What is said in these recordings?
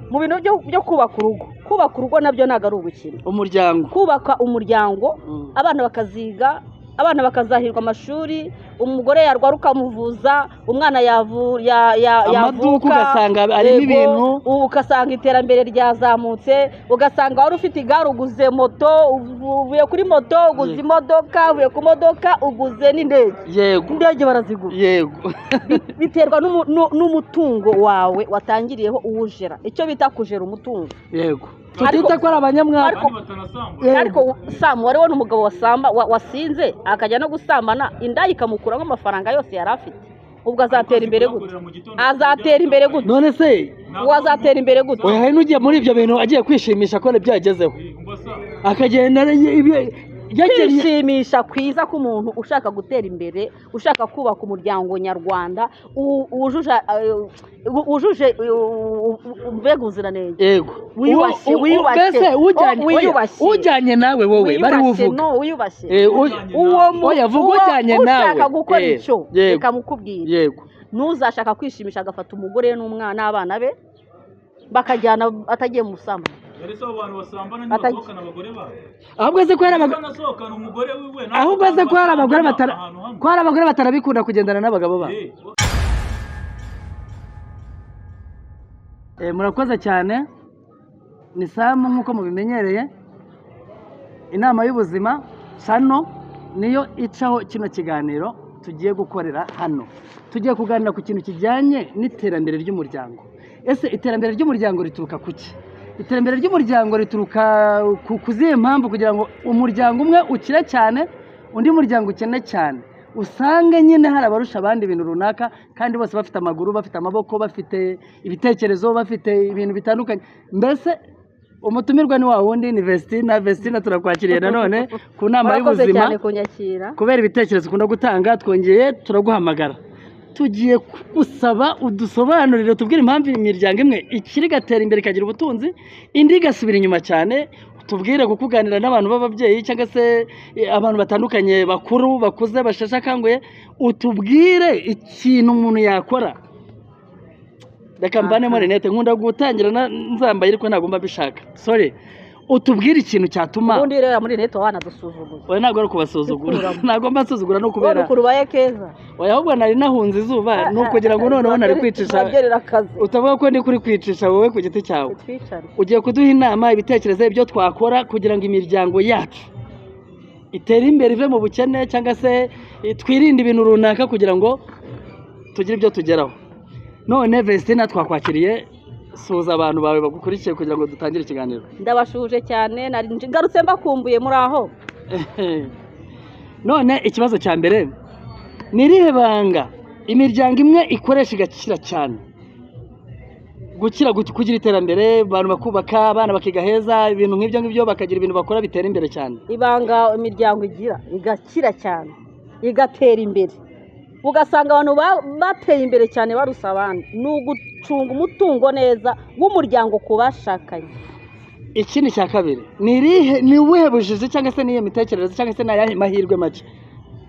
Mu bintu byo kubaka urugo, kubaka urugo nabyo ntabwo ari ubukene. Umuryango. Kubaka umuryango, abana bakaziga, abana bakazahirwa amashuri, umugore yarwara ukamuvuza, umwana Amaduka yavuka, ugasanga harimo yego, ibintu. Ubu ugasanga iterambere ryazamutse, ugasanga wari ufite igare uguze moto, uvuye kuri moto uguze imodoka, uvuye ku modoka uguze n'indege. Indege barazigura. Biterwa n'umutungo wawe watangiriyeho uwujera, icyo bita kujera umutungo. Yego, tutita ko ari abanyamwaka. Ariko Samu, wari wabona umugabo wasamba wasinze akajya no gusambana, indaya ikamukuramo amafaranga yose yari afite? Ubwo azatera imbere gute? Azatera imbere gute? None se Uwo azatera imbere gute? Oya, hari n'ugiye muri ibyo bintu agiye kwishimisha ko byagezeho, akagenda yagennye. Kwishimisha kwiza k'umuntu ushaka gutera imbere, ushaka kubaka umuryango nyarwanda wujuje mbega ubuziranenge, wiyubashye, wiyubashye. Mbese ujyanye Oh, wiyubashye. Oya, ujyanye nawe wowe bari Wiyubashye, buvuga. no wiyubashye. Uwo oya, vuga ujyanye nawe. Ushaka gukora icyo, reka mukubwire, ntuzashaka kwishimisha agafata umugore we n'umwana n'abana be bakajyana atagiye mu busambanyi. Ese abo bantu basambana ntibasohokana abagore babo? Ahubwo se ko hari abagore Banasohokana umugore wiwe. Ahubwo se ko hari abagore batara ahantu hamwe. Ko hari abagore batarabikunda kugendana n'abagabo babo. Murakoze cyane. Ni Samu nk'uko mubimenyereye. Inama y'ubuzima channel niyo icaho kino kiganiro tugiye gukorera hano. Tugiye kuganira ku kintu kijyanye n'iterambere ry'umuryango. Ese iterambere ry'umuryango rituruka ku ki? Iterambere ry'umuryango rituruka ku zihe mpamvu kugira ngo umuryango umwe ukire cyane, undi muryango ukene cyane? Usange nyine hari abarusha abandi ibintu runaka, kandi bose bafite amaguru, bafite amaboko, bafite ibitekerezo, bafite ibintu bitandukanye. Mbese umutumirwa ni wa wundi, ni Vestina. Vestina, turakwakiriye nanone ku nama Murakoze y'ubuzima. cyane kunyakira. Kubera ibitekerezo ukunda gutanga, twongeye turaguhamagara. Tugiye kugusaba udusobanurire, tubwire impamvu imiryango imwe ikiri igatera imbere ikagira ubutunzi, indi igasubira inyuma cyane. Tubwire, kuko uganira n'abantu b'ababyeyi cyangwa se abantu batandukanye bakuru, bakuze, basheshe akanguhe, utubwire ikintu umuntu yakora. Reka mvanemo rinete, nkunda gutangira nzambaye ariko ntabwo mba mbishaka, sorry. Utubwire ikintu cyatuma Ubundi rero muri neto wanadusuzuguye. Oya, ntabwo ari ukubasuzugura. Bikuramo. Ntabwo mbasuzugura, no Ubona kubera ukuntu ubaye keza. Oya, ahubwo nari nahunze izuba, ni ukugira ngo noneho nari kwicisha Turabyerera akazi. Utavuga ko ndi kuri kwicisha wowe ku giti cyawe. Twicare. Ugiye kuduha inama, ibitekerezo, ibyo twakora kugira ngo imiryango yacu itere imbere, ive mu bukene, cyangwa se twirinde ibintu runaka kugira ngo tugire ibyo tugeraho. None Vestina, twakwakiriye, suhuza abantu bawe bagukurikiye kugira ngo dutangire ikiganiro. Ndabashuhuje cyane, nari ngarutse mbakumbuye. Muri aho? None ikibazo cya mbere: ni irihe banga imiryango imwe ikoresha igakira cyane, gukira, kugira iterambere, abantu bakubaka, abana bakiga heza, ibintu nk'ibyo ngibyo, bakagira ibintu bakora bitera imbere cyane? Ibanga imiryango igira igakira cyane, igatera imbere, ugasanga abantu bateye imbere cyane barusha abandi, ni ugucunga umutungo neza w'umuryango ku bashakanye. Ikindi cya kabiri: ni irihe, ni ubuhe bujiji cyangwa se niyo mitekerereze cyangwa se ni ayahe mahirwe make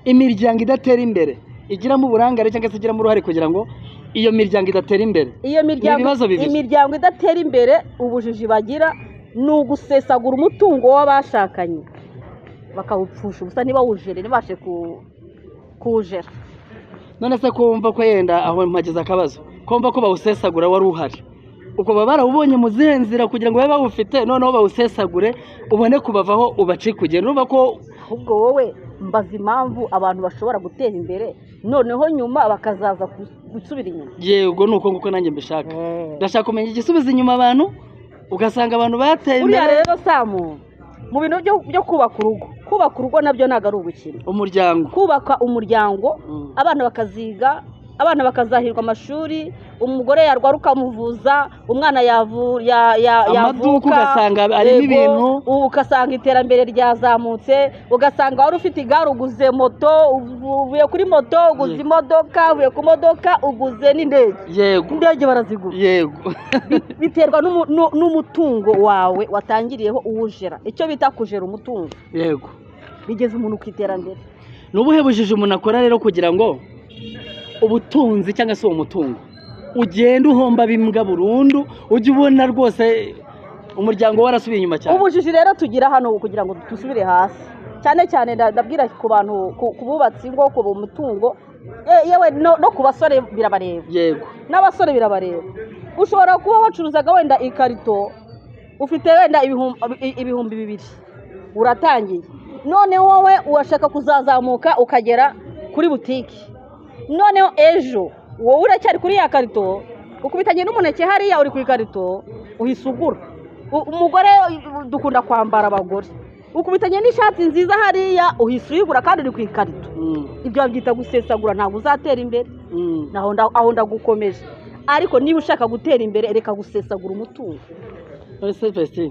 imiryango idatera imbere igiramo uburangare cyangwa se igiramo uruhare kugira ngo iyo miryango idatera imbere? Iyo miryango Ni ibibazo bibiri. Imiryango idatera imbere, ubujiji bagira ni ugusesagura umutungo w'abashakanye, bakawupfusha ubusa, ntibawujere, ntibashe kuwujera. None se ko wumva ko yenda aho mpagize akabazo, ko wumva ko bawusesagura wari uhari, ubwo baba barawubonye mu zihe nzira kugira ngo babe bawufite, noneho bawusesagure ubone kubavaho ubacike ugenda? Urumva ko Ahubwo wowe mbaza impamvu abantu bashobora gutera imbere, noneho nyuma bakazaza gusubira inyuma. Yego, ni uko nguko nanjye mbishaka. Ndashaka kumenya igisubizo inyuma abantu, ugasanga abantu bateye Buriya imbere. rero Samu, mu bintu byo kubaka urugo, kubaka urugo nabyo ntabwo ari ubukene. Umuryango. Kubaka umuryango, abana bakaziga, abana bakazahirwa amashuri, umugore yarwara ukamuvuza, umwana Amaduka yavuka, ugasanga harimo yego, ibintu. Ugasanga iterambere ryazamutse, ugasanga wari ufite igare uguze moto, uvuye kuri moto uguze imodoka, uvuye ku modoka uguze n'indege. Indege barazigura. Biterwa n'umutungo wawe watangiriyeho uwujera, icyo bita kujera umutungo. Bigeza umuntu ku iterambere. Ni ubuhe bujiji umuntu akora rero kugira ngo ubutunzi cyangwa se uwo mutungo Ugenda uhomba bimbwa burundu, ujya ubona rwose umuryango warasubiye inyuma cyane. Ubujiji rero tugira hano kugira ngo dusubire hasi, cyane cyane ndabwira ku bantu, ku bubatsi ngo ku mutungo, yewe no ku basore birabareba. N'abasore birabareba. Ushobora kuba wacuruzaga wenda ikarito, ufite wenda 2000, uratangiye, none wowe urashaka kuzazamuka ukagera kuri butiki, noneho ejo wowe uracyari kuri ya karito, ukubitanye n'umuneke hariya uri ku ikarito, uhise ugura. Umugore dukunda kwambara, abagore, ukubitanye n'ishati nziza hariya, uhise uyigura kandi uri ku ikarito. Ibyo babyita gusesagura, ntabwo uzatera imbere. Aho ndagukomeje. Ariko niba ushaka gutera imbere, reka gusesagura umutungo. Ese Vesti,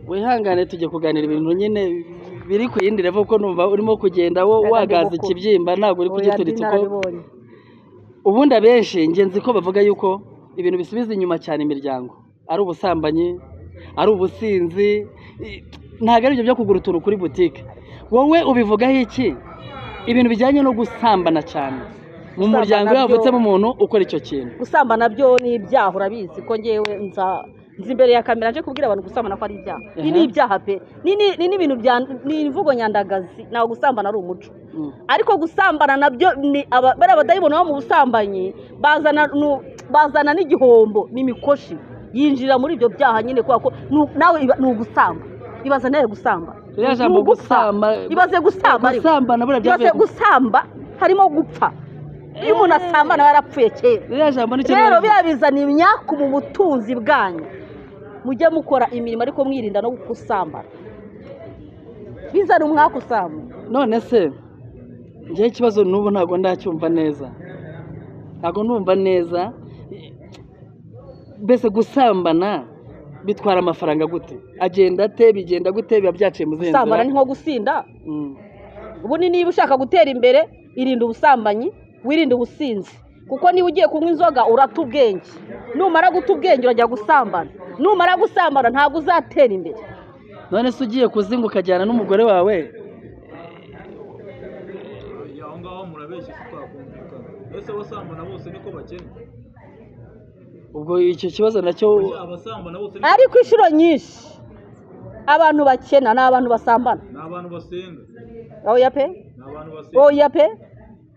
wihangane, tujye kuganira ibintu nyine biri ku yindi level, kuko numva urimo kugenda wo Reka ndi wagaza gukura. ikibyimba, ntabwo uri Oya, ndi kugituritsa uko. narabibonye. Ubundi abenshi njye nzi ko bavuga yuko ibintu bisubiza inyuma cyane imiryango ari ubusambanyi, ari ubusinzi, ntabwo ari ibyo byo kugura utuntu kuri butike. Wowe ubivugaho iki, ibintu bijyanye no gusambana cyane mu Gusambana muryango, iyo havutsemo umuntu ukora icyo kintu? Gusambana byo ni ibyaha, urabizi ko ngewe nza nzi imbere ya kamera nje kubwira abantu gusambana ko ari ibyaha. Ni n'ibyaha pe, ni n'ibintu bya, ni imvugo nyandagazi, ntabwo gusambana ari umuco. Ariko gusambana nabyo ni bariya badayimoni bo mu busambanyi bazana bazana n'igihombo n'imikoshi, yinjira muri ibyo byaha nyine, kubera ko nawe ni ugusamba. Ibaze nawe gusamba. Ririya Ni jambo ugupfa. gusamba. Ibaze gusamba ariko. Gusambana buriya Ibaze byavuye gusamba harimo gupfa. Iyo umuntu asambana aba yarapfuye kera. Ririya jambo nicyo Rero rivuze. biriya bizana imyaku mu butunzi bwanyu. Mujye mukora imirimo ariko mwirinda no gusambana, bizana umwaku usamba. None se njyewe ikibazo n'ubu ntabwo ndacyumva neza, ntabwo numva neza mbese gusambana bitwara amafaranga gute, agenda ate, bigenda gute, biba byaciye mu zihe Gusambana nzira? ni nko gusinda. Ubundi niba ushaka gutera imbere, irinda ubusambanyi, wirinde ubusinzi, kuko niba ugiye kunywa inzoga urata ubwenge. Numara guta ubwenge urajya gusambana, numara gusambana ntabwo uzatera imbere. None se ugiye kuzinga ukajyana n'umugore wawe? Aho ngaho murabeshya, si twakumvikana. Ese abasambana bose niko bakene? Ubwo icyo kibazo nacyo. Abasambana bose niko Ariko inshuro nyinshi abantu bakena ni abantu basambana. Ni abantu basenga. Oya pe. Ni abantu basenga. Oya pe,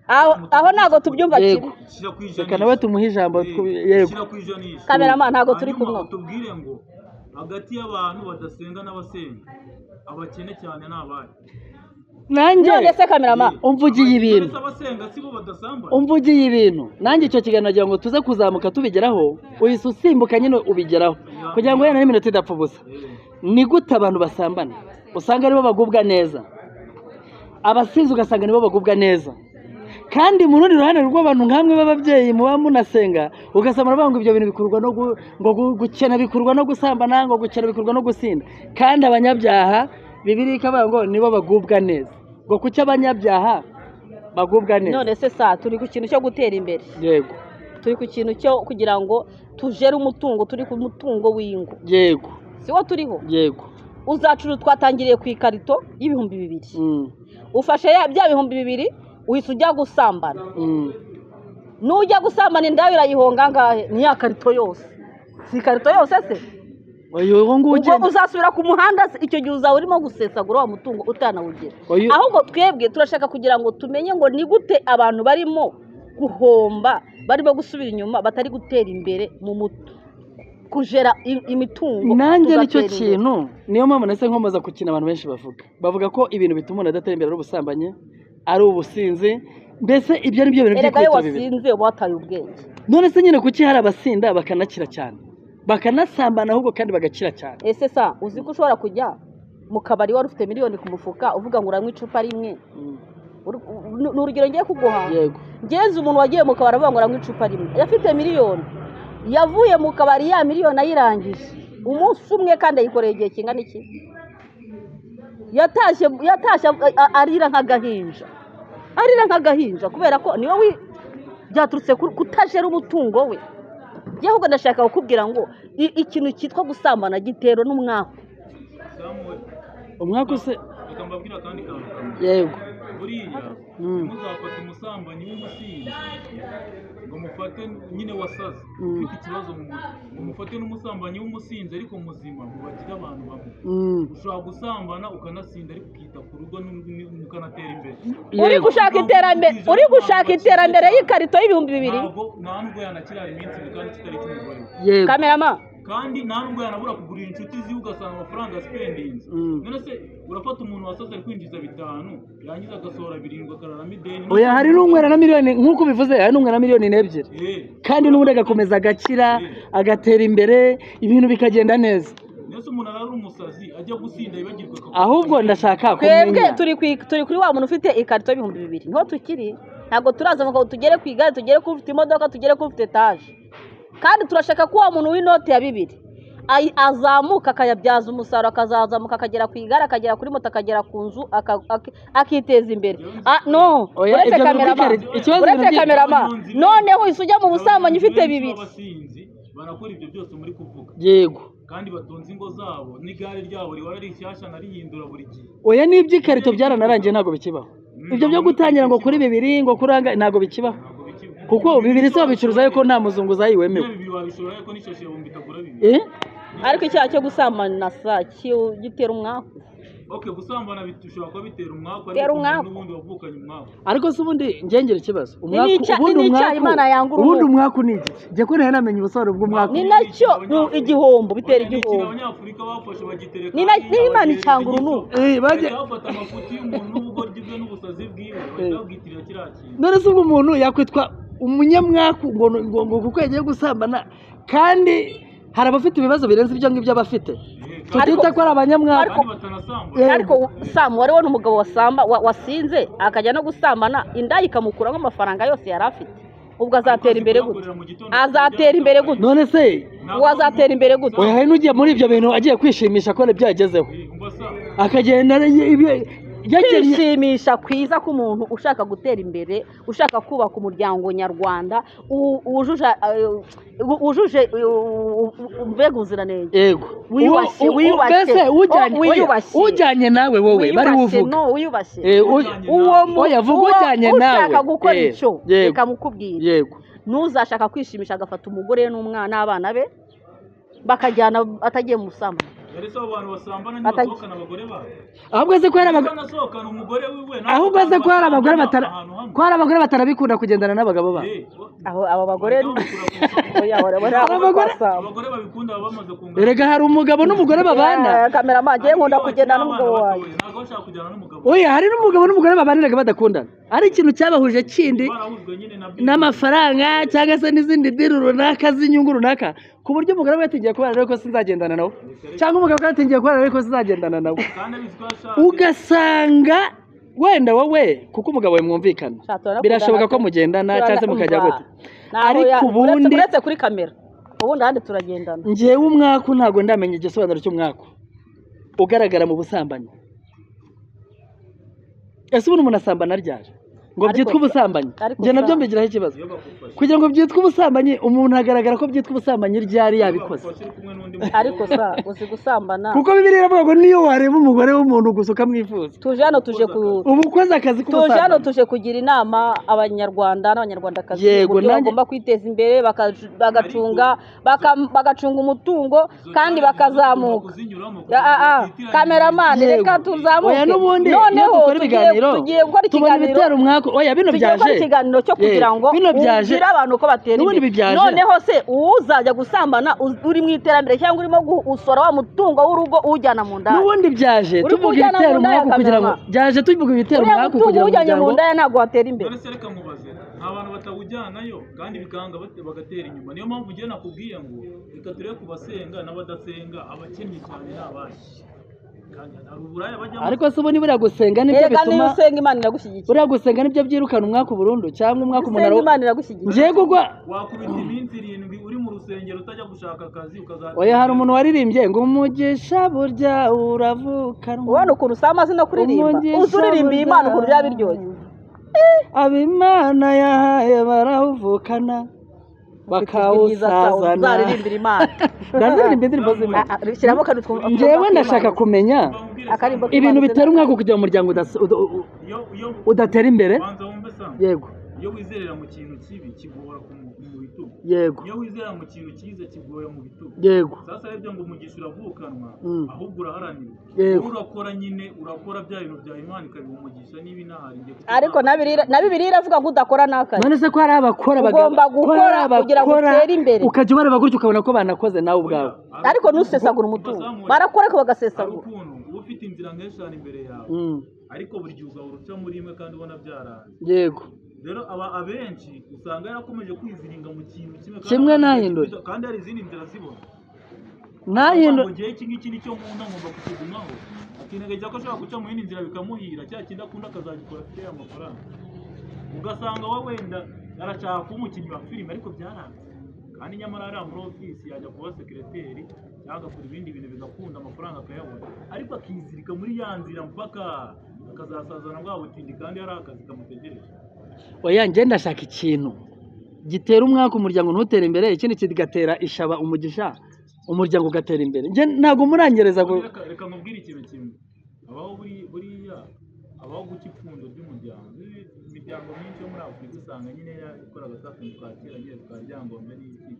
aho ntabwo tubyumva kimwe. Shyira ku ijanisha. Reka nawe tumuhe ijambo. Yego. Shyira ku ijanisha. Cameraman, ntabwo turi Hanyuma kumwe. utubwire ngo hagati y'abantu badasenga n'abasenga, abakene cyane ni abahe? Nanjye None se cameraman, umvugiye ibintu. Uretse abasenga si bo badasambana? Umvugiye ibintu. Nanjye icyo kiganiro nagira ngo tuze kuzamuka tubigeraho, uhise usimbuka nyine ubigeraho kugira ngo wenda n'iminota idapfa ubusa. Ni gute abantu basambana usanga aribo bagubwa neza, abasinzi ugasanga nibo bagubwa neza, kandi mu rundi ruhande rw'abantu nkamwe b'ababyeyi muba munasenga, ugasanga baravuga ngo ibyo bintu bikurwa no ngo gukena bikurwa no gusambana, ngo gukena bikurwa no gusinda, kandi abanyabyaha Bibiliya ikavuga ngo nibo bagubwa neza? Ngo kuki abanyabyaha bagubwa neza? None se sa turi ku kintu cyo gutera imbere? Yego. Turi ku kintu cyo kugira ngo tujere umutungo, turi ku mutungo w'ingo. Si wo turiho? Yego. Uzacuruza, twatangiriye ku ikarito y'2000. Ufashe bya 2000, uhise ujya gusambana. Nujya gusambana inda urayihonga angahe? Ni ya karito yose, si ikarito yose se? Uyu nguyu Ubwo ugenda uzasubira ku muhanda se? Icyo gihe uzaba urimo gusesagura wa mutungo utanawugira. Ahubwo twebwe turashaka kugira ngo tumenye ngo ni gute abantu barimo guhomba, barimo gusubira inyuma, batari gutera imbere mu kujera imitungo, Nanjye nicyo tugatera imbere. kintu, niyo mpamvu nahise nkomeza ku kintu abantu benshi bavuga ko ibintu bituma umuntu adatera imbere ari ubusambanyi, ari ubusinzi, mbese ibyo ari byo bintu Erega iyo by'ikubitiro bibiri. wasinze uba wataye ubwenge. None se nyine kuki hari abasinda bakanakira cyane, bakanasambana ahubwo kandi bagakira cyane? Ese sa uzi ko ushobora kujya mu kabari wari ufite miliyoni ku mufuka, uvuga ngo uranywa icupa rimwe? Ni urugero ngiye kuguha. Yego. Ngenzi umuntu wagiye mu kabari avuga ngo aranywa icupa rimwe afite miliyoni, yavuye mu kabari ya miliyoni ayirangije umunsi umwe, kandi ayikoreye igihe kingana iki? Yatashye arira nk'agahinja, arira nk'agahinja, kubera ko niwe byaturutse kutajera umutungo we. Njye ahubwo ndashaka kukubwira ngo ikintu cyitwa gusambana giterwa n'umwaku. Samuel, Umwaka use reka mbabwire akandi kantu kamwe. Yego. Buriya ntimuzafate umusambanyi w'umusinzi ngo mufate nyine wasaze ufite ikibazo mu mutwe, ngo mufate n'umusambanyi w'umusinzi ariko muzima, mubagire abantu bamwe. Ushobora gusambana ukanasinda ariko ukita ku rugo mukanatera imbere. Uri gushaka iterambere, uri gushaka iterambere y'ikarito y'2000. Ntabwo nta nubwo yanakirara iminsi ibiri kandi kitari icy'umugore we. Kamerama. Kandi nta nubwo yanabura kugurira inshuti ziwe, ugasanga amafaranga spendinze. None se urafata umuntu wasaze ari kwinjiza 5, yangiza agasohora 7, akararamo ideni? Oya, hari n'unywera na miliyoni nk'uko ubivuze, hari n'unywera na miliyoni 2 kandi n'ubundi agakomeza agakira, agatera imbere, ibintu bikagenda neza. Mbese umuntu arara ari umusazi, ajya gusinda yibagirwa Ahubwo ndashaka Twebwe kumenya turi kuri wa muntu ufite ikarito y'2000, niho tukiri. Ntabwo turazamuka ngo tugere ku igare, tugere ku ufite imodoka, tugere ku ufite etaje. Kandi turashaka ko wa muntu w'inote ya 2 azamuka akayabyaza umusaruro, akazazamuka akagera ku igare, akagera kuri moto, akagera ku nzu, akiteza imbere. No. Oya, Uretse ibyo bintu kamerama, ikibazo uretse ibintu kamerama, noneho uhise ujya mu busambanyi ufite 2. Abasinzi barakora ibyo byose muri kuvuga. Kandi batunze ingo zabo, n'igare ryabo rihora ari rishyashya, narihindura buri gihe. Oya, n'iby'ikarito byaranarangiye, ntabwo bikibaho. Ibyo byo gutangira ngo kuri 2 ngo kuri anga ntabwo bikibaho. Ntabwo bikibaho. Kuko 2 se babicuruza yuko nta muzunguzayi wemewe? 2 wabishora ariko n'ishashi ya bombo itagura 2. Eh? Ariko icyaha cyo gusambana sa gitera umwaku. Okay, gusambana bishobora kuba bitera umwaku, Bitera ariko umuntu umwaku. n'ubundi wavukanye umwaku. Ariko se ubundi ngengera ikibazo, umwaku ubundi Ni icyaha umwaku Imana yanga ubundi urunuka. Umwaku ni iki? Njye ko ntari namenya ubusobanuro bw'umwaku. Ni nacyo igihombo, bitera Oya, ni ikintu igihombo. Abanyafurika bafashe bagitereka Ni hariya, Imana bagihereza icyanga inyito. urunuka. Bajye Bahita bafata amafuti y'umuntu n'ubugoryi bwe n'ubusazi bwiwe, bahita babwitirira kiriya kintu. None se ubwo umuntu yakwitwa umunyamwaku ngo kuko yagiye gusambana, kandi hari abafite ibibazo birenze ibyo ngibyo aba afite, tutita ko ari abanyamwaku? Kandi batanasambana. Ariko Samu, wari wabona umugabo wasinze akajya no gusambana, indaya ikamukuramo amafaranga yose yari afite, ubwo azatera imbere gute? Kuyakorera mu gitondo. Azatera imbere gute? None se Uwo azatera imbere gute? Oya, hari n'ugiye muri ibyo bintu agiye kwishimisha akora ibyo yagezeho, Umva sa akagenda yakennye. Kwishimisha kwiza k'umuntu ushaka gutera imbere, ushaka kubaka umuryango nyarwanda wujuje mbega ubuziranenge, wiyubashye, wiyubashye. Mbese ujyanye Oh, wiyubashye. Oya, ujyanye nawe wowe bari Wiyubashye, buvuga. no wiyubashye. Uwo oya, vuga ujyanye nawe. Ushaka gukora icyo, reka mukubwire, ntuzashaka kwishimisha agafata umugore n'umwana n'abana be bakajyana atagiye mu busambanyi. Yari se abo bantu basambana ntibasohokana abagore babo? Ahubwo se ko hari abagore Banasohokana umugore wiwe. Ahubwo se ko hari abagore batara ahantu hamwe. ko hari abagore batarabikunda kugendana n'abagabo babo? Aho abo bagore, Bahita bamukura ku isoko. oya, Hari abagore- Abagore babikunda baba bamaze kungana. Erega hari umugabo n'umugore babana. Kamerama, ngewe nkunda Ariko kugendana iyo n'umugabo bakiri abana wanjye. batoya, ntabwo bashaka kujyana n'umugabo. Oya, hari n'umugabo n'umugore babana erega badakundana, ari ikintu cyabahuje kindi Barahujwe nyine na n'amafaranga cyangwa se n'izindi deal runaka z'inyungu runaka, ku buryo umugore we yatingiye kubana ariko sinzagendana nawe, cyangwa umugabo we yatingiye kubana ariko sinzagendana nawe. Kandi abizi ko yashatse. Ugasanga wenda wowe kuko umugabo we mwumvikana, Sha, turanakundana birashoboka ko pe. mugendana cyangwa se mukajya Umva. gute, Ntaho ariko ubundi uretse kuri kamera, ubundi ahandi turagendana. Njyewe umwaku ntabwo ndamenya igisobanuro cy'umwaku ugaragara mu busambanyi. Ese ubundi umuntu asambana ryari ngo byitwe ubusambanyi? Ariko Njye nabyo mbigiraho ikibazo. Iyo bagufashe Kugira ngo byitwe ubusambanyi, umuntu agaragara ko byitwa ubusambanyi ryari yabikoze? Bagufashe uri kumwe n'undi mugabo. Ariko sa uzi gusambana? Kuko Bibiliya iravuga ngo niyo wareba umugore w'umuntu gusa ukamwifuza, Tuje hano tuje ku uba ukoze akazi tuje hano k'ubusambanyi. tuje kugira inama Abanyarwanda n'Abanyarwandakazi uburyo Nanjye- bagomba kwiteza imbere, bagacunga umutungo Izo kandi challenge bakazamuka. kuzinyuramo Ya, kugira ngo utitiranye. Kameramani, reka tuzamuke. Oya, n'ubundi iyo Noneho dukora tugiye ibiganiro tugiye gukora tubona ikiganiro ibitera umwaku. Oya, bino tugiye gukora byaje ikiganiro cyo kugira ngo bino byaje ubwire abantu uko batera N'ubundi imbere. ibi byaje. Noneho se uzajya gusambana uri mu iterambere cyangwa urimo usora wa mutungo w'urugo uwujyana mu ndaya? N'ubundi byaje Uri tuvuga kuwujyana ibitera mu ndaya, umwaku kugira ngo kamerama. byaje tuvuga ibitera Uriya umwaku mutungo kugira ngo uwujyanye mu umuryango ndaya ntabwo watera imbere. None se reka nkubaze, nta bantu batawujyanayo kandi bikanga bagatera inyuma? Niyo mpamvu ugiye nakubwiye ngo reka turebe ku basenga n'abadasenga, abakennye cyane ni abahe, kandi hari uburaya bajyamo. Ariko se ubundi buriya gusenga nibyo Erega niyo bituma usenga Imana iragushyigikira. Buriya gusenga nibyo byirukana umwaku burundu, cyangwa umwaku umuntu Usenga Imana iragushyigikira. Ngiye kugwa. Wakubita iminsi 7 uri mu rusengero utajya gushaka akazi ukazatera Oya, hari imbere. umuntu waririmbye ngo umugisha burya uravukanwa. Ubona ukuntu usaba amazi no kuririmba, Umugisha uzi uririmbiye burya Imana ukuntu byaba biryoshye. Abimana yahaye barawuvukana, bakawusazana. Uzaririmbira Imana. Ndaziririmba indirimbo z'Imana. Ah, ah, shyiramo kandi twumve. Njyewe ndashaka kumenya Akarimbo ibintu k'Imana. bitera umwaku kugira ngo umuryango Iyo udatera imbere. Banza wumve sa. Yego. Iyo wizerera mu kintu kibi kiguhora mu bitugu. Yego. Iyo wizera mu kintu cyiza kiguhora mu bitugu. Yego. Sasa rero ngo umugisha uravukanwa, ahubwo uraharanira. Yego. Urakora nyine, urakora bya bintu bya Imana ikabiha umugisha niba inahari ngiye kuko Ariko na Bibiliya iravuga ngo udakora n'akazi. None se ko hari abakora Ugomba ko hari gukora kugira ngo abakora, utere imbere. Ukajya ubareba gutyo ukabona ko banakoze nawe ubwawe. Ariko ntusesagure umutungo. Barakora ariko Hari bagasesagura. ukuntu uba ufite inzira nk'eshanu imbere yawe, ariko buri gihe ugahora uca muri imwe kandi ubona byaranze. Yego. Rero aba abenshi usanga yarakomeje kwiziringa mu kintu kimwe kandi Kimwe ntahindure. kandi hari izindi nzira zibona. Ntahindure. Mu gihe iki ngiki nicyo nkunda ngomba kukigumaho, akinegeza ko ashobora guca mu yindi nzira bikamuhira, cya kindi akunda akazagikora afite ya mafaranga. Ugasanga we wenda arashaka kuba umukinnyi wa filime ariko byaranze, kandi nyamara ari muri ofisi yajya kuba sekereteri cyangwa agakora ibindi bintu bigakunda amafaranga akayabona, ariko akizirika muri ya nzira mpaka akazasazana bwa butindi kandi hari akazi kamutegereje. Oya, njye ndashaka ikintu gitera umwaka umuryango ntutere imbere, ikindi kigatera ishaba umugisha umuryango ugatera imbere. Njye ntabwo murangereza ngo Reka nkubwire ikintu kimwe, abaho buriya abaho guca ipfundo ry'umuryango. Imiryango myinshi yo muri Afurika usanga nyine ikora agasakundu ka kera nyine twa Ryangombe n'iki.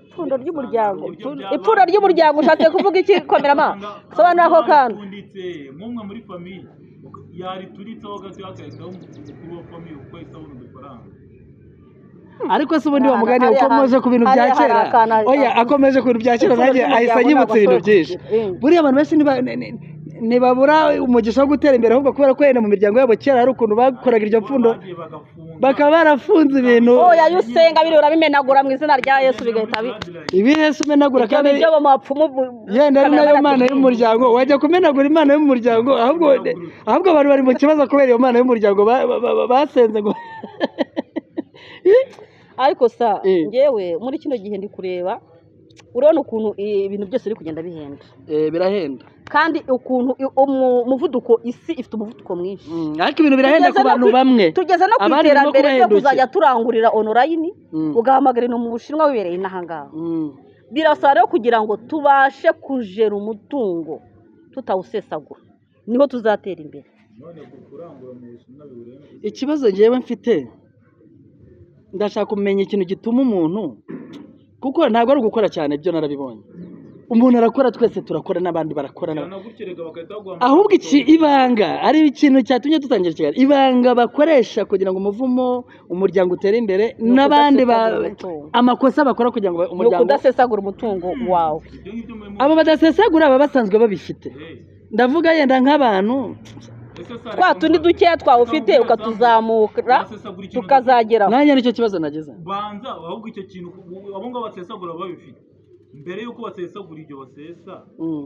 Ipfundo ry'umuryango. Uburyo byaba- Ipfundo ry'umuryango ushatse kuvuga iki, komerama? Sobanura ako kantu. Baripfunditse nk'umwe muri famille yarituritseho gato akahitaho umukuru wa famille kuko ahise abona udufaranga. Ariko se ubundi wa mugani Hariya ukomeje ku bintu bya hariya hari kera. akana- Oya, akomeje ku bintu bya kera, Ipfundo nanjye ahise ry'umuryango anyibutsa ntabwo ibintu ashobora byinshi. kugira. Buriya abantu benshi ntibabura umugisha wo gutera imbere, ahubwo kubera ko wenda mu miryango yabo kera hari ukuntu bakoraga iryo pfundo Bagiye bagafunga. bakaba barafunze ibintu. Oya, iyo usenga biriya urabimenagura mu izina rya Yesu bigahita Ibihe se umenagura ibyo kandi byo mu mapfumu yenda ari nayo mana y'umuryango, wajya kumenagura imana y'umuryango, ahubwo abantu bari mu kibazo kubera iyo mana y'umuryango basenze ngo Ariko sa Eh. njyewe muri kino gihe ndi kureba, urabona ukuntu ibintu byose biri kugenda bihenda. Birahenda. Kandi ukuntu umuvuduko, isi ifite umuvuduko mwinshi. Ariko ibintu birahenda ku Tugeze no bantu bamwe. Tugeze no ku Abandi birimo iterambere ryo kubahendukira. kuzajya turangurira online, ugahamagara ibintu mu Bushinwa wibereye inaha ngaha. Birasaba rero kugira ngo tubashe kujera umutungo tutawusesagura, niho tuzatera imbere. None kurangura mu Bushinwa bihuriye no Ikibazo njyewe mfite, ndashaka kumenya ikintu gituma umuntu, kuko ntabwo ari ugukora cyane, ibyo narabibonye, umuntu arakora, twese turakora n'abandi barakora Bijyana gutyo bagahita baguha ahubwo iki ibanga ari ikintu cyatumye dutangira ikiganiro, ibanga bakoresha kugira ngo umuvumo umuryango utere imbere Ni n'abandi ukudasesagura umutungo. amakosa bakora kugira ngo Ni umuryango ukudasesagura umutungo wawe. Ibyo ngibyo muri Abo badasesagura baba basanzwe babifite. Hey, Ndavuga yenda nk'abantu ese sa Twa reka tundi mbaze. dukeya twawe ufite Reka ukatuzamura Basesagura ikintu tukazageraho. Nanjye nicyo kibazo nagize. Banza ahubwo icyo kintu abo ngabo basesagura babifite, mbere y'uko basesagura ibyo basesa,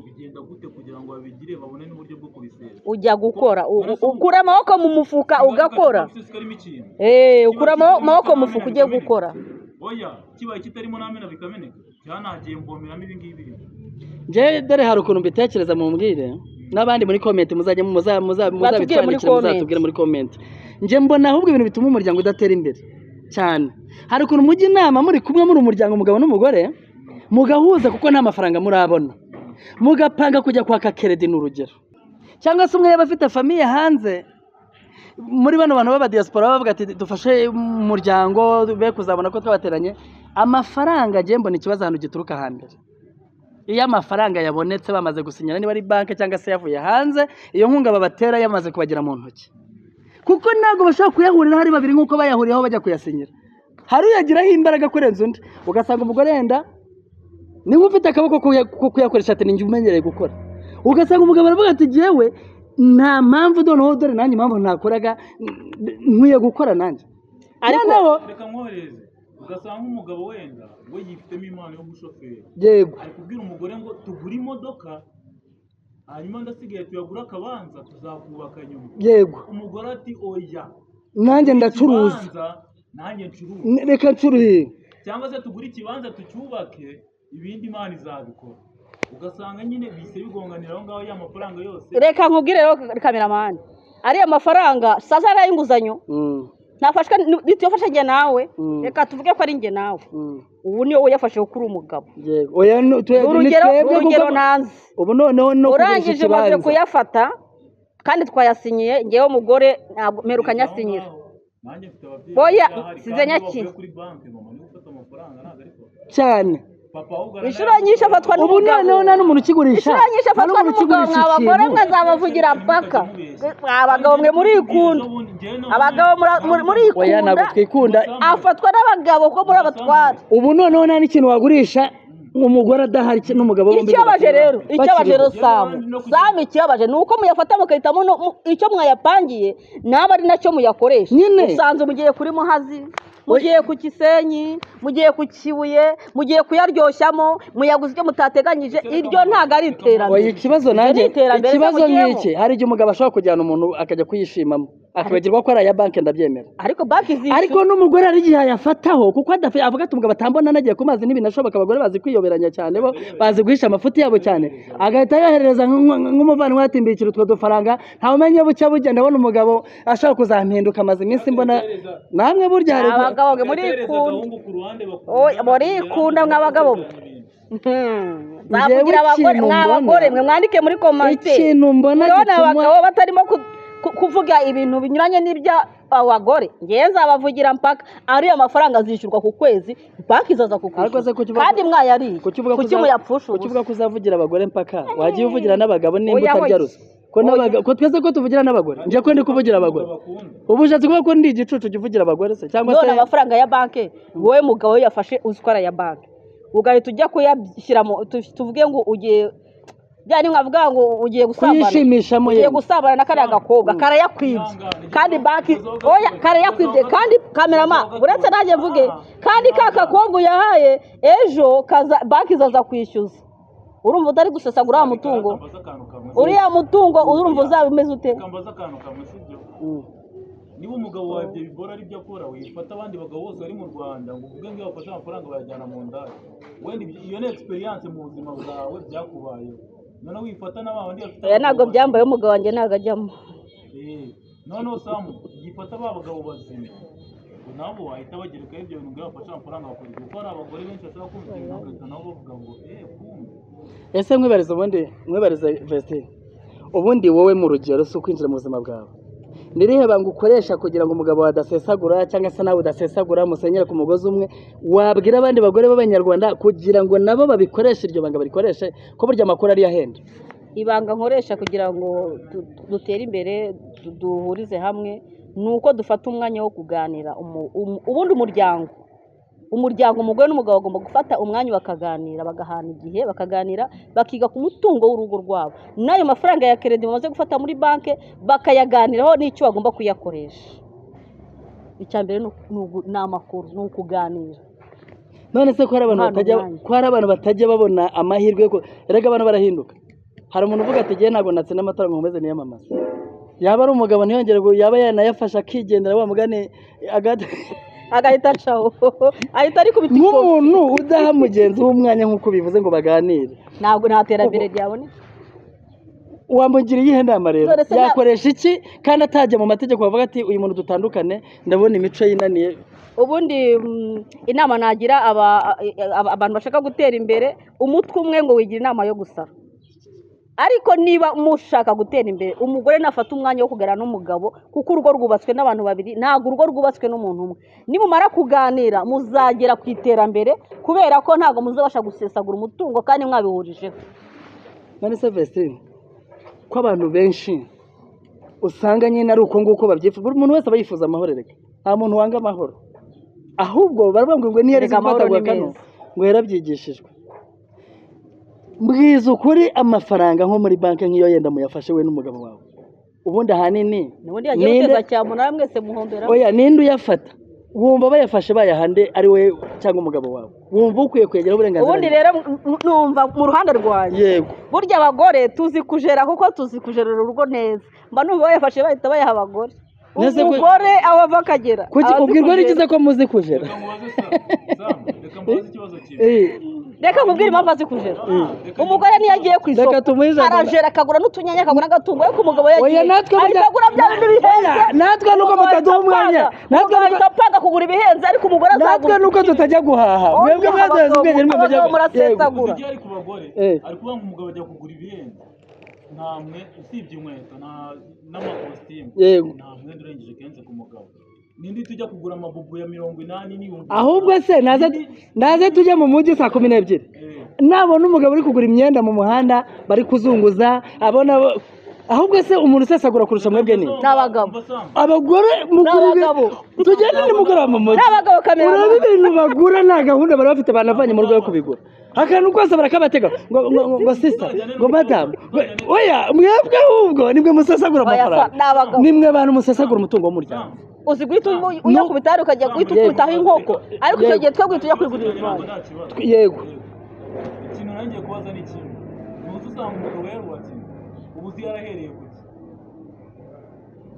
bigenda gute kugira ngo babigire babone n'uburyo bwo kubisesa? Ujya gukora, ukura amaboko mu mufuka ugakora. Kiba karimo ikintu. Ukura amaboko mu mufuka ugiye gukora. Oya, kibaye kitarimo n'amena bikameneka, cyanagiye mvomeramo ibi ngibi birimo. Njye dore hari ukuntu mbitekereza, mumbwire n'abandi muri comment, muzajya Batubwire muri muzabitwandikira, comment. muzatubwire muri comment. Njye mbona ahubwo ibintu bituma umuryango udatera imbere cyane, hari ukuntu mujya inama muri kumwe muri umuryango, umugabo n'umugore, mugahuza kuko nta mafaranga murabona, mugapanga kujya kwaka crédit, ni urugero, cyangwa se umwe yaba afite famille hanze, muri bano bantu b'aba diaspora bavuga ati dufashe umuryango be kuzabona ko twabateranye amafaranga. Agiye mbona ikibazo ahantu gituruka hambere, iyo amafaranga yabonetse bamaze gusinyana, niba ari banki cyangwa se yavuye hanze, iyo nkunga babatera yamaze kubagera mu ntoki, kuko ntabwo bashobora kuyahuriraho ari babiri nk'uko bayahuriyeho bajya kuyasinyira. Hari uyagiraho imbaraga kurenza undi, ugasanga umugore yenda niba ufite akaboko ko kuyakoresha ati ninjye umenyereye gukora, ugasanga umugabo aravuga ati jyewe nta mpamvu, noneho dore nanjye impamvu ntakoraga, nkwiye gukora nanjye. Ariko Noneho Reka nkohereze, ugasanga umugabo wenda we yifitemo impano y'ubushoferi, yego, ari kubwira umugore ngo tugure imodoka, hanyuma ndasigaye tuyagure akabanza tuzakubaka nyuma. Yego. Umugore ati oya, nanjye ndacuruza, ikibanza nanjye ncuruza, reka ncuruze, cyangwa se tugure ikibanza tucyubake, ibindi Imana izabikora. Ugasanga nyine bihise bigonganira aho ngaho ya mafaranga yose. Reka nkubwire rero kameramani, ariya mafaranga sasa ari ay'inguzanyo nafashwe nituyafashe njye nawe. Reka tuvuge ko ari njye nawe. Ubu niyo uyafashe kuko uri umugabo. Yego, oya, ni Urugero twebwe urugero kuko ntanze. Ubu noneho no kugurisha Urangije umaze ikibanza kuyafata. Kandi twayasinyiye, ngewe umugore ntabwo mperuka nyasinyira. Nanjye mfite ababyeyi Oya, baracyahari, size kandi iyo nyakira. bavuye kuri banki, mama niwe ufata amafaranga, ntabwo ari papa. Cyane. Papa ahubwo Inshuro nyinshi afatwa Ubu n'umugabo. noneho nta n'umuntu ukigurisha. Inshuro nyinshi Nta afatwa n'umuntu n'umugabo. ukigurisha Mwa bagore ikintu. mwe nzabavugira mpaka. Mwa bagabo mwe murikunda, abagabo murikunda. Oya, ntabwo twikunda. Afatwa n'abagabo ko muri abatware. Ubu noneho nta n'ikintu wagurisha umugore adahari n'umugabo bombi. Ikibabaje rero, ikibabaje rero, Bakiriho. Samu, ikibabaje ni uko muyafata mugahitamo icyo mwayapangiye naba ari nacyo muyakoresha. Nyine. Usanze mugiye kuri Muhazi, mugiye ku Gisenyi, mugiye ku Kibuye, mugiye kuyaryoshyamo, muyaguze ibyo mutateganyije. Iryo ntabwo ari iterambere. Oya, ikibazo Iryo ni nanjye iterambere se ikibazo mugiyemo? nk'iki, hari igihe umugabo ashobora kujyana umuntu akajya kuyishimamo, akibagirwa ko ari aya banki, ndabyemera. Ariko banki zishyura. Ariko n'umugore hari igihe ayafataho kuko adafite, avuga ati umugabo atambona nagiye ku mazi. Ntibinashoboka, abagore bazi kwiyoberanya cyane, bo bazi guhisha amafuti yabo cyane, agahita yoherereza nk'umuvandimwe ati mbikira utwo dufaranga, ntawumenye bucya bujya, ndabona umugabo ashobora kuzampinduka, amaze iminsi mbona namwe burya hari Abagabo mwe murikunda. Oya, murikunda mwa bagabo mwe. Nzavugira abagore. Ikintu Mwa mbona- bagore mwe, mwandike muri commentaire. Ikintu mbona Murabona gituma abagabo batarimo kuvuga ibintu binyuranye n'iby'abagore, ngewe nzabavugira mpaka. Ariya mafaranga azishyurwa ku kwezi, banki izaza Ariko se kukwishyura kuki uvuga- kandi mwayariye. Kuki uvuga ko Kuki muyapfusha kuki ubusa? uvuga ko uzavugira abagore mpaka? Wagiye uvugira n'abagabo nimba Oya, utarya hoya. ruswa, ko n'abaga- ko twese ko tuvugira n'abagore, njye ko ndi kuvugira abagore, ubu ushatse kuvuga ko ndi igicucu jya uvugira abagore se cyangwa se None amafaranga ya banki, wowe mugabo we yafashe uzi ko ari aya banki, ugahita ujya kuyashyira mu tuvuge ngo ugiye bya ni mwavuga ngo ugiye gusambana, Kuyishimishamo. ugiye Yemwe. gusambana na kariya gakobwa, karayakwibye kandi banki, oya, karayakwibye kandi kamerama, uretse nanjye mvuge, kandi ka gakobwa uyahaye ejo kaza banki izaza kwishyuza, urumva utari gusesagura wa mutungo? Uriya mutungo urumva uzaba umeze ute? Kambaza akantu kamwe, sibyo? Niba umugabo wawe ibyo bibora ari byo akora, wifata abandi bagabo bose bari mu Rwanda ngo uvuge ngo iyo bafashe amafaranga bayajyana mu ndaya. Wenda iyo ni experience mu buzima bwawe byakubayeho, noneho wifata na ba bandi bafite Oya, ntabwo abagabo byambaye, umugabo wanjye ntabwo ajyamo. Noneho Samu yifata ba bagabo bazima, ngo nabo wahita bagerekaho ibyo bintu ngo iyo bafashe amafaranga bakora ibyo, kuko hari abagore benshi bashaka kumva ibyo bintu bagahita nabo bavuga ngo kumbe. Ese mwibarize, ubundi mwibarize Vestine, ubundi wowe mu rugero si ukwinjira mu buzima bwawe, ni irihe banga ukoresha kugira ngo umugabo wawe adasesagura cyangwa se nawe udasesagura, musenyere ku mugozi umwe? Wabwira abandi bagore b'Abanyarwanda kugira ngo nabo babikoreshe, iryo banga barikoreshe, ko burya amakuru ariyo ahenda? Ibanga nkoresha kugira ngo dutere imbere, duhurize hamwe, ni uko dufata umwanya wo kuganira. Ubundi umuryango, umugore n'umugabo bagomba gufata umwanya bakaganira, bagahana igihe, bakaganira, bakiga ku mutungo w'urugo rwabo n'ayo mafaranga ya crédit bamaze gufata muri banki, bakayaganiraho n'icyo bagomba kuyakoresha. Icya mbere ni amakuru, ni ukuganira. None se ko hari abantu Guhana batajya umwanya. ko hari abantu batajya babona amahirwe yo erega abantu barahinduka. Hari umuntu uvuga ati ngewe ntabwo natsinda amatora ngo nkomeze niyamamaze, yaba ari umugabo ntiyongere yaba yanayafashe akigendera, wa mugani Agahita acaho, ahita ari kubita ikofi. Nk'umuntu udaha mugenzi we umwanya nk'uko bivuze ngo baganire, Ntabwo nta terambere ryaboneka. Wamugira iyihe nama rero? None se Yakoresha iki kandi atajya mu mategeko bavuga ati uyu muntu dutandukane, ndabona imico yinaniye? Ubundi inama nagira abantu bashaka gutera imbere, umutwe umwe ngo wigira inama yo gusara, ariko niba mushaka gutera imbere, umugore nafata umwanya wo kuganira n'umugabo, kuko urugo rwubatswe n'abantu babiri, ntabwo urugo rwubatswe n'umuntu umwe. Nimumara kuganira muzagera ku iterambere, kubera ko ntabwo muzabasha gusesagura umutungo kandi mwabihurijeho. None se Vestine, ko abantu benshi usanga nyine ari uko nguko babyifuza, buri muntu wese aba yifuza amahoro, reka nta muntu wanga amahoro, ahubwo baravuga ngo niyo arizi Erega amahoro gufata ni kano meza. ngo yarabyigishijwe. Mbwiza ukuri, amafaranga nko muri banki nk'iyo yenda muyafashe we n'umugabo wawe, ubundi ahanini Ubundi yagiye guteza cyamunara mwese muhombera. Oya, ninde uyafata? Wumva bayafashe bayahande, ari we cyangwa umugabo wawe, wumva ukwiye kwegera uburenganzira? Ubundi rero numva mu ruhande rwanjye, burya abagore tuzi kujera, kuko tuzi kujerera urugo neza, mba numva bayafashe bahita bayaha abagore. Nese Umugore aho ava akagera Kuki aba azi ubwirwa kujera. n'ikize ko muzi kujera? Reka mubaze Sam, reka mubaze ikibazo kimwe. Reka nkubwire impamvu azi kujera. Umugore niyo agiye ku isoko Reka tumuhe ijambo. arajera, akagura n'utunyanya, akagura n'agatungo, ariko umugabo yagiye Oya, natwe ahita agura bya bindi bihenze. Oya, natwe nuko Umugabo mutaduha ahita umwanya. apanga. Natwe Umugabo ahita apanga kugura ibihenze, ariko umugore Natwe azagura nuko tutajya guhaha, Oya, mwebwe mwaduhaze ubwenge nimwe mujya abagabo murasesagura. Uzi igihe ari ku bagore, Eh. ari kuvuga ngo umugabo ajya kugura ibihenze. Nta mwe, usibye inkweto n'amakositimu, Yego. nta mwenda urengeje kenze ku mugabo. Nindi tujya kugura amabubu ya 80 n'ibihumbi. Ahubwo se naze tujye mu mujyi saa 12, nabona umugabo uri kugura imyenda mu muhanda bari kuzunguza, abona ahubwo se umuntu usesagura kurusha mwebwe ni Ni abagabo. Abagore mugura N'abagabo. Tugende nimugoroba mu mujyi, N'abagabo, kamera. Urebe ibintu bagura, nta gahunda bari bafite, banavanye mu rugo yo kubigura. Akantu kose barakabatega ngo sister, ngo madamu, oya, mwebwe ahubwo nimwe musesagura Oya, amafaranga. ni abagabo. Nimwe abantu musesagura umutungo w'umuryango. Uzi guhita uyakubita hariya, ukajya guhita ukubitaho inkoko, ariko icyo gihe twe guhita ujya kwigurira Ntabwo ivanjiri. Nta kibazo. Yego. Ikintu nangiye kubaza ni kimwe: ntuzi, usanga umugabo yarubatse, ubu uzi yarahereye kuki?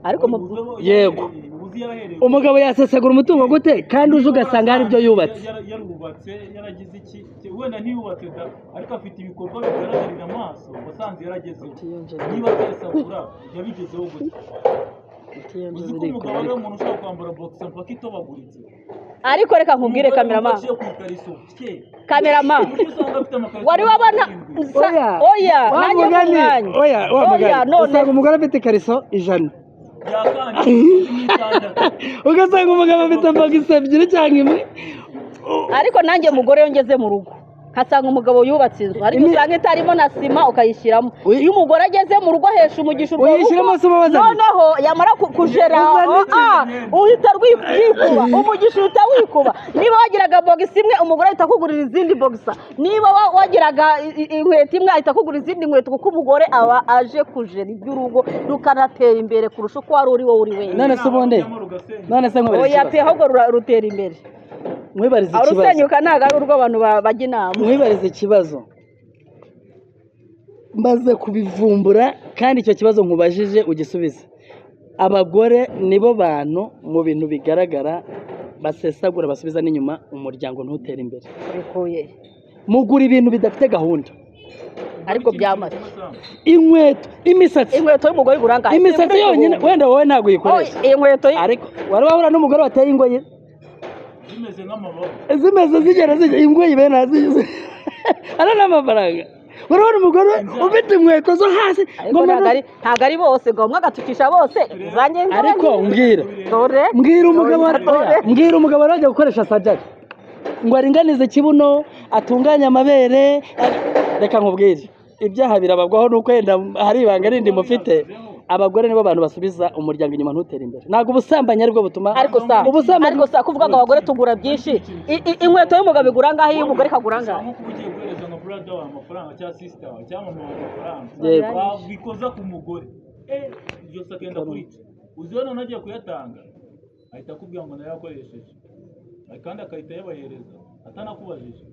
Ariko mu Yego. Ubu uzi yarahereye kuki? Umugabo yasesagura umutungo gute kandi uzi ugasanga hari ibyo yubatse? Yarubatse, yaragize iki, wenda ntiyubatse da, ariko afite ibikorwa bigaragarira amaso wasanze yaragezeho. Niba asesagura, yabigezeho gute? Uzi ko umugabo ariwe muntu ushobora kwambara boxer mpaka itobaguritse? Ariko reka nkubwire, Umugore cameraman. uciye ku ikariso pye. Cameraman. Uburyo usanga afite amakariso Wari wabona 70. Oya. Oya, Wa nanjye mugani, nk'umwanya. oya, wa Oya, mugani, none usanga umugore afite ikariso 100, Yakandi n'itandatu. ugasanga umugabo afite bogisi ebyiri cyangwa imwe. Ariko nanjye mugore, iyo ngeze mu rugo nkasanga umugabo yubatse inzu, ariko usanga itarimo na sima, ukayishyiramo. Iyo umugore ageze mu rugo ahesha umugisha urwo rugo. Uyishyiramo se uba wazanye? Noneho yamara kujera, Uzana iki? Uhita rwikuba, umugisha uhita wikuba. Niba wagiraga bogisi imwe, umugore ahita akugurira izindi bogisa. Niba wagiraga inkweto imwe, ahita akugurira izindi nkweto, kuko umugore aba aje kujera iby'urugo, rukanatera imbere kurusha uko wari uri wowe uri wenyine. None se ubundi, none se nkwibarize Oya pe, ikibazo. ahubwo rutera imbere. Nkwibarize ikibazo. Urusenyuka ntabwo ari urw'abantu bajya inama. Nkwibarize ikibazo, maze kubivumbura, kandi icyo kibazo nkubajije ugisubize. Abagore nibo bantu mu bintu bigaragara basesagura, basubiza n'inyuma umuryango ntutere imbere. Bikuye. Mugura ibintu bidafite gahunda. Ariko byamaze. Inkweto, imisatsi. Inkweto y'umugore igura angahe? Imisatsi yonyine, wenda wowe ntabwo uyikoresha. Oh, inkweto Ariko wari wahura n'umugore wateye ingoyi Zimeze nk'amababa. Zimeze zigera zijya ingoyi bene hasi, ari n'amafaranga. Urabona umugore ufite inkweto zo hasi Ariko ngo ntabwo ari bose, ngo umwe agatukisha bose, zanjye Ariko mbwira, dore mbwira umugabo, Dore. oya, mbwira umugabo wari wajya gukoresha sajari ngo aringanize ikibuno, atunganye amabere. Reka nkubwire, ibyaha birabagwaho, nuko wenda hari ibanga rindi mufite. Abagore nibo bantu basubiza umuryango inyuma ntutere imbere. Ntabwo ubusambanyi aribwo butuma Ariko sa ubusambanyi. Ariko sa, kuvuga ngo abagore tugura byinshi, inkweto y'umugabo igura angahe, iy'umugore ikagura angahe? Nko kuba ugiye guhereza nka brother wawe amafaranga, cyangwa sister wawe, cyangwa mama wawe amafaranga, Yego. wabikoza ku mugore, iryo saka yenda kurica. Uzi iyo none agiye kuyatanga, ahita akubwira ngo nayakoresheje, kandi agahita ayabahereza atanakubajije.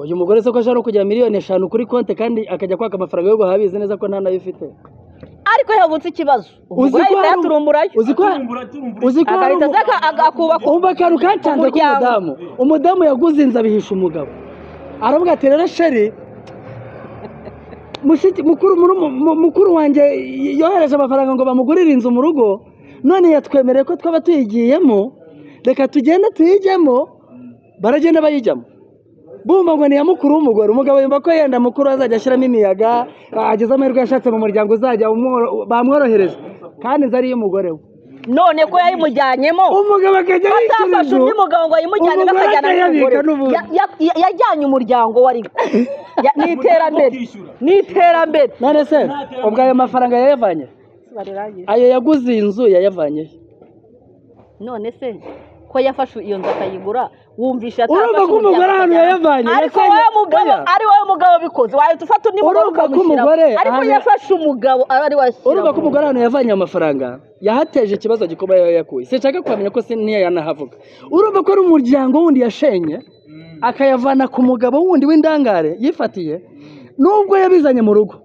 Uyu mugore se ko ashobora no kugira miliyoni 5 kuri konti, kandi akajya kwaka amafaranga yo guhaha, abizi neza ko nta nayo ufite? Ariko iyo havutse ikibazo, umugore Uzi ko ahita yaturumburayo. Uzi ko Aturumbura, aturumbura. Uzi ko hari Agahita aza akubaka Umva akantu kancanze umuryango. k'umudamu. Umudamu yaguze inzu, abihisha umugabo, aravuga ati: "Rero chéri, mushiki mukuru mukuru wanjye yohereje amafaranga ngo bamugurire inzu mu rugo, none yatwemereye ko twaba tuyigiyemo, reka tugende tuyijyemo." Baragenda bayijyamo, bumva ngo ni iya mukuru w'umugore. Umugabo yumva ko yenda mukuru azajya ashyiramo imiyaga, ageze amahirwe yashatse mu muryango uzajya bamworohereza, kandi inzu ari iy'umugore we. None ko yayimujyanyemo, Umugabo akajya yishyura atafashe inzu, undi mugabo ngo ayimujyane, umugore akajyana akayabika n'umugore. N'ubundi. Yajyanye umuryango we, ariko ni iterambere, Ukishyura. ni iterambere. None se ubwo ayo mafaranga yayavanye, ayo yaguze iyi nzu yayavanye he? None se ko yafashe iyo nzu akayigura, wumvisha Urumva atafashe ko umugore umuryango ahantu akajyana? yayavanye, Ariko yasanye- wowe mugabo, Oya. ari wowe mugabo bikoze, wahita ufata undi mugore Urumva ko ukamushyiraho. umugore Ariko yafashe umugabo aba ari we ashyiraho. Urumva ko umugore ahantu yavanye amafaranga yahateje ikibazo gikomeye aho yayakuye. Sinshaka kuhamenya ko niyo yanahavuga. Urumva ko ari umuryango wundi yashenye, akayavana ku mugabo wundi w'indangare yifatiye, nubwo yabizanye mu rugo,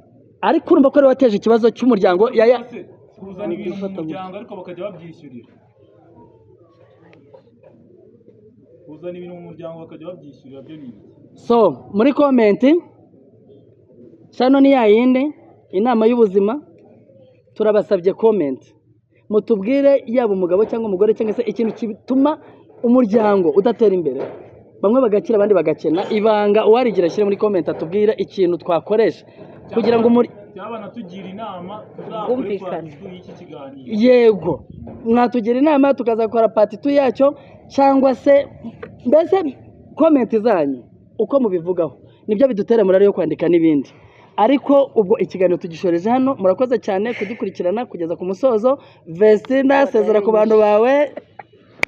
ariko urumva ko ariwe wateje ikibazo cy'umuryango yaya. Se, kuzana ibintu mu muryango ariko bakajya babyishyurira, kuzana ibintu mu muryango bakajya babyishyurira, byo ni ibiki? So muri comment, channel ni yayindi, Inama y'Ubuzima. Turabasabye comment, mutubwire yaba umugabo cyangwa umugore, cyangwa se ikintu gituma umuryango udatera imbere, bamwe bagakira abandi bagakena. Ibanga uwarigira ashyire muri comment, atubwire ikintu twakoresha kugira ngo Cyangwa banatugira inama, tuzakore Bwumvikane. part 2 y'iki kiganiro. Yego, mwatugira inama tukazakora part 2 yacyo, cyangwa se mbese comment zanyu uko mubivugaho nibyo bidutera morale yo kwandika n'ibindi. Ariko ubwo ikiganiro tugishoreje hano. Murakoze cyane kugikurikirana kugeza ku musozo. Vestina, sezera ku bantu bawe.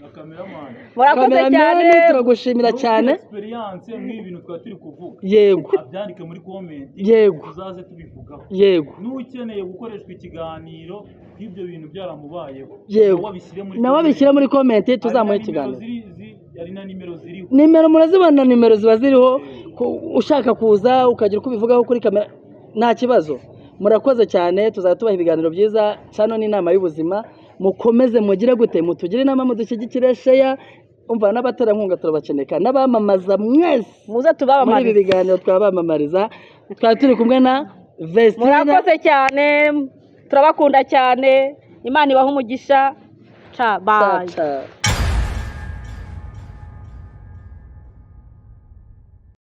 Na cameraman. Murakoze Cameraman, cyane. Turagushimira cyane. Experience muri ibi bintu twari turi kuvuga, abyandike muri comment, tuzaze tubivugaho. N'ukeneye gukoreshwa ikiganiro nk'ibyo bintu byaramubayeho, nawe abishyire muri Nawe comment. abishyire muri comment, Hari tuzamuhe na nimero ikiganiro. Hari na nimero ziriho. Nimero murazibona, nimero ziba ziriho. Ushaka kuza ukagira uko ubivugaho kuri kamera, nta kibazo. Murakoze cyane, tuzajya tubaha ibiganiro byiza. Cano n'inama y'ubuzima, mukomeze mugire gute, mutugire inama, mudushyigikire, share. Umva, n'abaterankunga turabakeneka, n'abamamaza mwese. Muze Muri ibi tubamamarize. biganiro twabamamariza. Twari turi kumwe na Vestina. Murakoze cyane, turabakunda cyane. Imana ibahe umugisha. Ca, bye. Ciao, ciao.